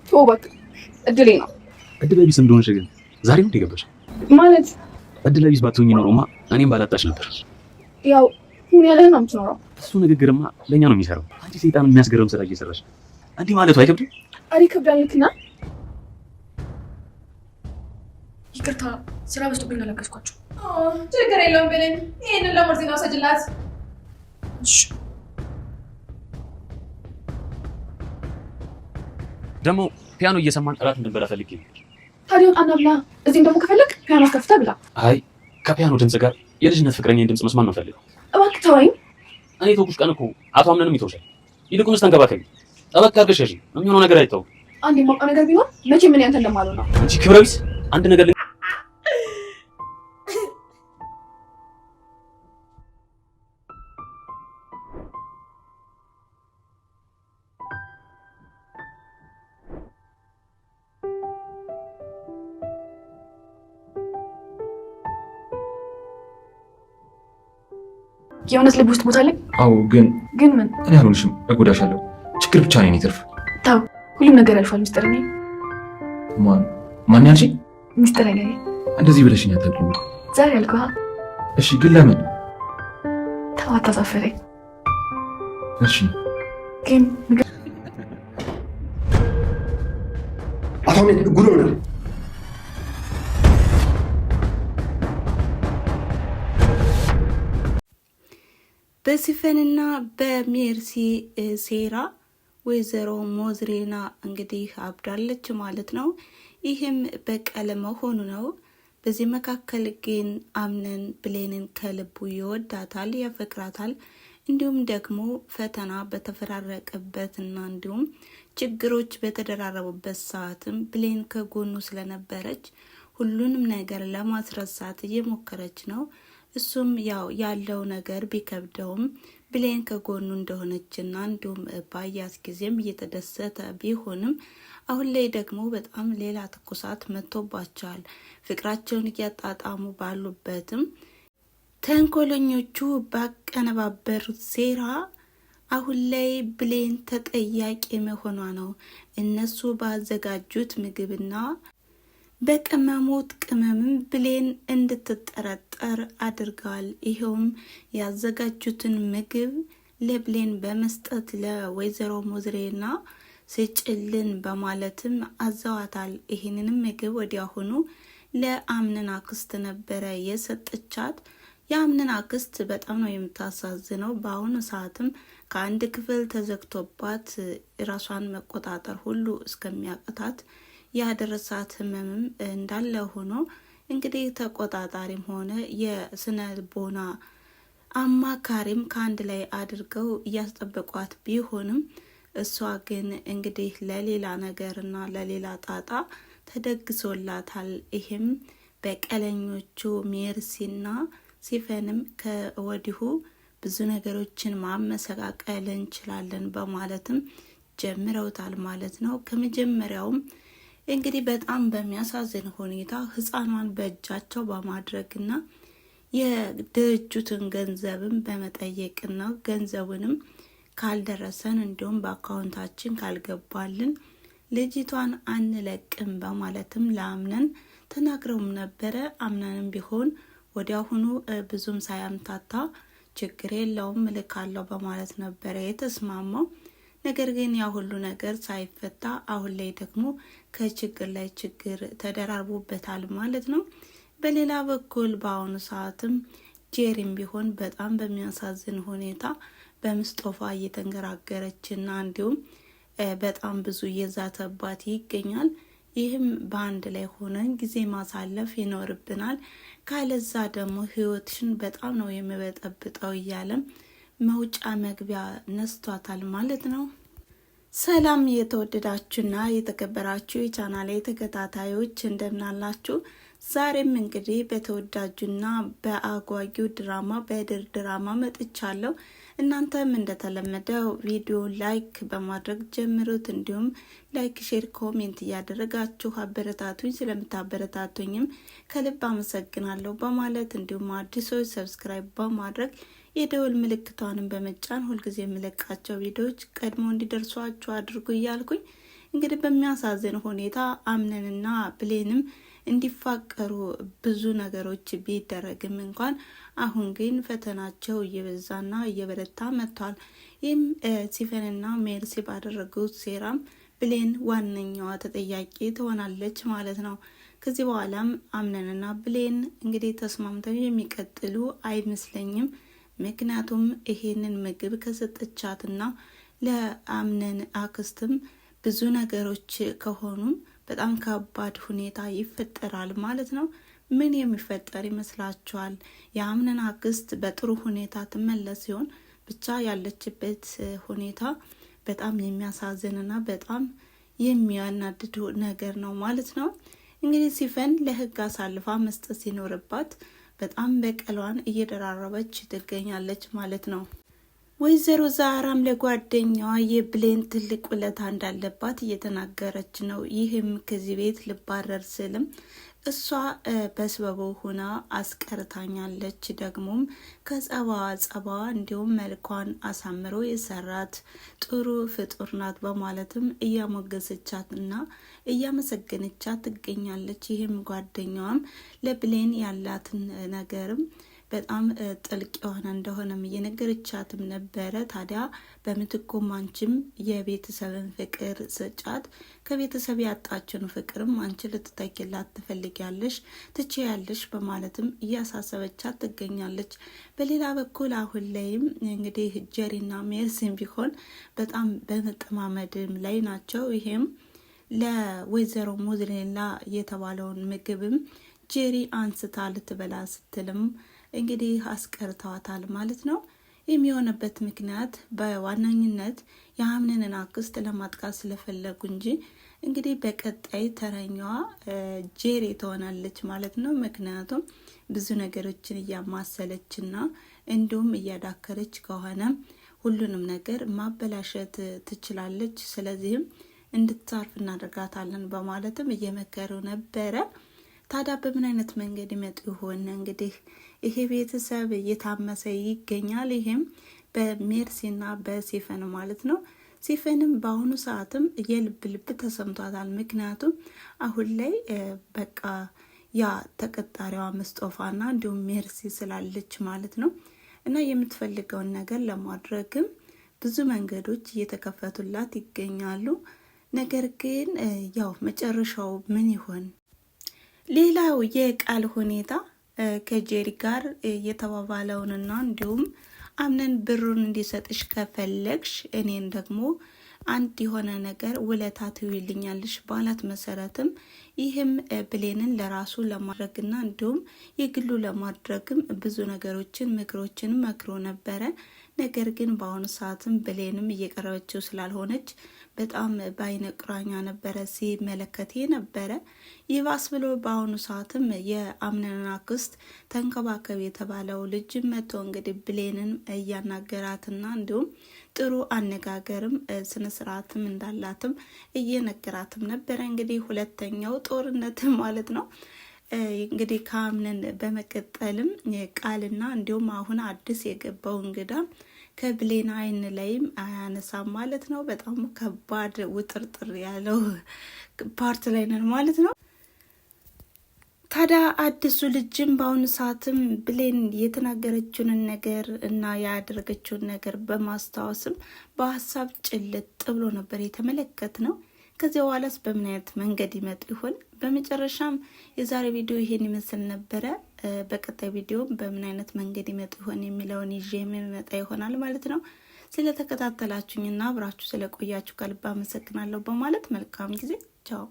ተው እባክህ፣ እድሌ ነው። እድለ ቢስ እንደሆንሽ ግን ዛሬ ነው የገባሽ? ማለት እድለ ቢስ ባትሆኚ ኖሮማ እኔም ባላጣሽ ነበር። ያው ሁን ያለህ ነው የምትኖረው። እሱ ንግግርማ ለእኛ ነው የሚሰራው። አንቺ ሰይጣን የሚያስገርም ስራ እየሰራሽ እንዲህ ማለቱ አይከብድም? አሪ ይከብዳል። ልክ ነህ። ይቅርታ ስራ በዝቶብኝ አላገዝኳቸው። ችግር የለውም ብለኝ ይህንን ለሞርዚና ውሰጅላት። እሺ ደግሞ ፒያኖ እየሰማን እራት እንድንበላ ፈልጌ ነው። ታዲያ ውጣና ብላ። እዚህም ደግሞ ከፈለግ ፒያኖ ከፍተህ ብላ። አይ ከፒያኖ ድምፅ ጋር የልጅነት ፍቅረኛዬን ድምፅ መስማት ነው ፈልገው። እባክህ ተወኝ። እኔ ተውኩሽ ቀን እኮ አቶ አምነንም ይተውሻል። ይልቁንስ ተንከባከቢ፣ ጠበቅ አድርገሽ ያዢ። የሚሆነው ነገር አይታወቅም። አንድ የማውቀው ነገር ቢኖር መቼም እኔ አንተ እንደማልሆን ነው። አንቺ ክብረ ቢስ አንድ ነገር የእውነት ልብ ውስጥ ቦታ አለኝ? አዎ፣ ግን ግን ምን? እኔ አልሆንሽም፣ እጎዳሻለሁ። ችግር ብቻ ነው የኔ ትርፍ። ተው፣ ሁሉም ነገር ያልፋል። ሚስጥረኛ ማን ማን ያልሽኝ? ሚስጥረኛ እንደዚህ ብለሽኝ አታውቂም። ዛሬ ያልኩህ። እሺ፣ ግን ለምን? ተው፣ አታሳፍረኝ። እሺ፣ ግን አቶ አምኔ ጉድ ሆነናል። በሲፈንና በሜርሲ ሴራ ወይዘሮ ሞዝሬና እንግዲህ አብዳለች ማለት ነው። ይህም በቀል መሆኑ ነው። በዚህ መካከል ግን አምነን ብሌንን ከልቡ ይወዳታል፣ ያፈቅራታል። እንዲሁም ደግሞ ፈተና በተፈራረቀበትና እንዲሁም ችግሮች በተደራረቡበት ሰዓትም ብሌን ከጎኑ ስለነበረች ሁሉንም ነገር ለማስረሳት እየሞከረች ነው። እሱም ያው ያለው ነገር ቢከብደውም ብሌን ከጎኑ እንደሆነችና እንዲሁም ባያት ጊዜም እየተደሰተ ቢሆንም አሁን ላይ ደግሞ በጣም ሌላ ትኩሳት መጥቶባቸዋል። ፍቅራቸውን እያጣጣሙ ባሉበትም ተንኮለኞቹ ባቀነባበሩት ሴራ አሁን ላይ ብሌን ተጠያቂ መሆኗ ነው። እነሱ ባዘጋጁት ምግብና በቀመሙት ቅመምም ብሌን እንድትጠረጠር አድርገዋል። ይኸውም ያዘጋጁትን ምግብ ለብሌን በመስጠት ለወይዘሮ ሞዝሬና ስጭልን በማለትም አዘዋታል። ይህንንም ምግብ ወዲያውኑ ለአምነን አክስት ነበረ የሰጠቻት። የአምነን አክስት በጣም ነው የምታሳዝነው። በአሁኑ ሰዓትም ከአንድ ክፍል ተዘግቶባት ራሷን መቆጣጠር ሁሉ እስከሚያቅታት ያደረሳት ህመምም እንዳለ ሆኖ እንግዲህ ተቆጣጣሪም ሆነ የስነ ልቦና አማካሪም ከአንድ ላይ አድርገው እያስጠበቋት ቢሆንም እሷ ግን እንግዲህ ለሌላ ነገርና ለሌላ ጣጣ ተደግሶላታል። ይህም በቀለኞቹ ሜርሲና ሲፈንም ከወዲሁ ብዙ ነገሮችን ማመሰቃቀል እንችላለን በማለትም ጀምረውታል ማለት ነው። ከመጀመሪያውም እንግዲህ በጣም በሚያሳዝን ሁኔታ ሕፃኗን በእጃቸው በማድረግና የድርጅቱን ገንዘብን በመጠየቅና ገንዘቡንም ካልደረሰን እንዲሁም በአካውንታችን ካልገባልን ልጅቷን አንለቅም በማለትም ለአምነን ተናግረውም ነበረ። አምነንም ቢሆን ወዲያውኑ ብዙም ሳያምታታ ችግር የለውም እልካለሁ በማለት ነበረ የተስማማው። ነገር ግን ያ ሁሉ ነገር ሳይፈታ አሁን ላይ ደግሞ ከችግር ላይ ችግር ተደራርቦበታል ማለት ነው። በሌላ በኩል በአሁኑ ሰዓትም ጄሪም ቢሆን በጣም በሚያሳዝን ሁኔታ በምስጦፋ እየተንገራገረችና እንዲሁም በጣም ብዙ እየዛተባት ይገኛል። ይህም በአንድ ላይ ሆነን ጊዜ ማሳለፍ ይኖርብናል፣ ካለዛ ደግሞ ህይወትሽን በጣም ነው የሚበጠብጠው እያለም መውጫ መግቢያ ነስቷታል ማለት ነው። ሰላም የተወደዳችሁና የተከበራችሁ የቻናሌ ተከታታዮች እንደምናላችሁ። ዛሬም እንግዲህ በተወዳጁና በአጓጊው ድራማ በድር ድራማ መጥቻለሁ። እናንተም እንደተለመደው ቪዲዮ like በማድረግ ጀምሩት። እንዲሁም like፣ share፣ comment እያደረጋችሁ አበረታቱኝ። ስለምታበረታቱኝም ከልብ አመሰግናለሁ በማለት እንዲሁም አዲሶች subscribe በማድረግ የደወል ምልክቷንም በመጫን ሁልጊዜ የምለቃቸው ቪዲዮዎች ቀድሞ እንዲደርሷችሁ አድርጉ እያልኩኝ እንግዲህ በሚያሳዝን ሁኔታ አምነንና ብሌንም እንዲፋቀሩ ብዙ ነገሮች ቢደረግም እንኳን አሁን ግን ፈተናቸው እየበዛና እየበረታ መጥቷል። ይህም ሲፈንና ሜርሲ ባደረጉት ሴራም ብሌን ዋነኛዋ ተጠያቂ ትሆናለች ማለት ነው። ከዚህ በኋላም አምነንና ብሌን እንግዲህ ተስማምተው የሚቀጥሉ አይመስለኝም። ምክንያቱም ይሄንን ምግብ ከሰጠቻትና ለአምነን አክስትም ብዙ ነገሮች ከሆኑም በጣም ከባድ ሁኔታ ይፈጠራል ማለት ነው። ምን የሚፈጠር ይመስላችኋል? የአምነን አክስት በጥሩ ሁኔታ ትመለስ ሲሆን ብቻ ያለችበት ሁኔታ በጣም የሚያሳዝንና በጣም የሚያናድድ ነገር ነው ማለት ነው። እንግዲህ ሲፈን ለህግ አሳልፋ መስጠት ሲኖርባት በጣም በቀሏን እየደራረበች ትገኛለች ማለት ነው። ወይዘሮ ዛራም ለጓደኛዋ የብሌን ትልቅ ውለታ እንዳለባት እየተናገረች ነው። ይህም ከዚህ ቤት ልባረር ስልም እሷ በስበቡ ሆና አስቀርታኛለች። ደግሞም ከጸባዋ ጸባዋ እንዲሁም መልኳን አሳምሮ የሰራት ጥሩ ፍጡር ናት በማለትም እያሞገሰቻት እና እያመሰገነቻት ትገኛለች። ይህም ጓደኛዋም ለብሌን ያላትን ነገርም በጣም ጥልቅ የሆነ እንደሆነም እየነገረቻትም ነበረ። ታዲያ በምትኩም አንቺም የቤተሰብን ፍቅር ስጫት፣ ከቤተሰብ ያጣችን ፍቅርም አንቺ ልትተኪላት ትፈልጊያለሽ፣ ትችያለሽ በማለትም እያሳሰበቻት ትገኛለች። በሌላ በኩል አሁን ላይም እንግዲህ ጀሪና ሜርሲም ቢሆን በጣም በመጠማመድም ላይ ናቸው። ይሄም ለወይዘሮ ሞዝሌላ የተባለውን ምግብም ጄሪ አንስታ ልትበላ ስትልም እንግዲህ አስቀርተዋታል ማለት ነው። የሚሆነበት ምክንያት በዋነኝነት የአምነንን አክስት ለማጥቃት ስለፈለጉ እንጂ እንግዲህ በቀጣይ ተረኛዋ ጄሪ ትሆናለች ማለት ነው። ምክንያቱም ብዙ ነገሮችን እያማሰለችና እንዲሁም እያዳከረች ከሆነ ሁሉንም ነገር ማበላሸት ትችላለች። ስለዚህም እንድታርፍ እናደርጋታለን በማለትም እየመከሩ ነበረ። ታዲያ በምን አይነት መንገድ ይመጡ ይሆን? እንግዲህ ይሄ ቤተሰብ እየታመሰ ይገኛል። ይሄም በሜርሲና በሲፈን ማለት ነው። ሲፈንም በአሁኑ ሰዓትም የልብ ልብ ተሰምቷታል። ምክንያቱም አሁን ላይ በቃ ያ ተቀጣሪዋ ምስጦፋና እንዲሁም ሜርሲ ስላለች ማለት ነው እና የምትፈልገውን ነገር ለማድረግም ብዙ መንገዶች እየተከፈቱላት ይገኛሉ። ነገር ግን ያው መጨረሻው ምን ይሆን? ሌላው የቃል ሁኔታ ከጄሪ ጋር የተባባለውንና እንዲሁም አምነን ብሩን እንዲሰጥሽ ከፈለግሽ እኔን ደግሞ አንድ የሆነ ነገር ውለታ ትውይልኛለሽ ባላት መሰረትም ይህም ብሌንን ለራሱ ለማድረግና እንዲሁም የግሉ ለማድረግም ብዙ ነገሮችን ምክሮችን መክሮ ነበረ። ነገር ግን በአሁኑ ሰዓትም ብሌንም እየቀረበችው ስላልሆነች በጣም በአይነ ቁራኛ ነበረ ሲመለከት ነበረ። ይባስ ብሎ በአሁኑ ሰዓትም የአምነን አክስት ተንከባከብ የተባለው ልጅ መጥቶ እንግዲህ ብሌንን እያናገራትና እንዲሁም ጥሩ አነጋገርም ስነስርዓትም እንዳላትም እየነገራትም ነበረ። እንግዲህ ሁለተኛው ጦርነት ማለት ነው። እንግዲህ ከአምነን በመቀጠልም ቃልና እንዲሁም አሁን አዲስ የገባው እንግዳ ከብሌን አይን ላይም አያነሳም ማለት ነው። በጣም ከባድ ውጥርጥር ያለው part ላይ ነን ማለት ነው። ታዲያ አዲሱ ልጅም በአሁኑ ሰዓትም ብሌን የተናገረችውን ነገር እና ያደረገችውን ነገር በማስታወስም በሀሳብ ጭልጥ ብሎ ነበር የተመለከት ነው። ከዚያ በኋላስ በምን አይነት መንገድ ይመጡ ይሆን? በመጨረሻም የዛሬ ቪዲዮ ይሄን ይመስል ነበረ። በቀጣይ ቪዲዮ በምን አይነት መንገድ ይመጡ ይሆን የሚለውን ይዤ የሚመጣ ይሆናል ማለት ነው። ስለተከታተላችሁኝና አብራችሁ ስለቆያችሁ ከልብ አመሰግናለሁ በማለት መልካም ጊዜ። ቻው።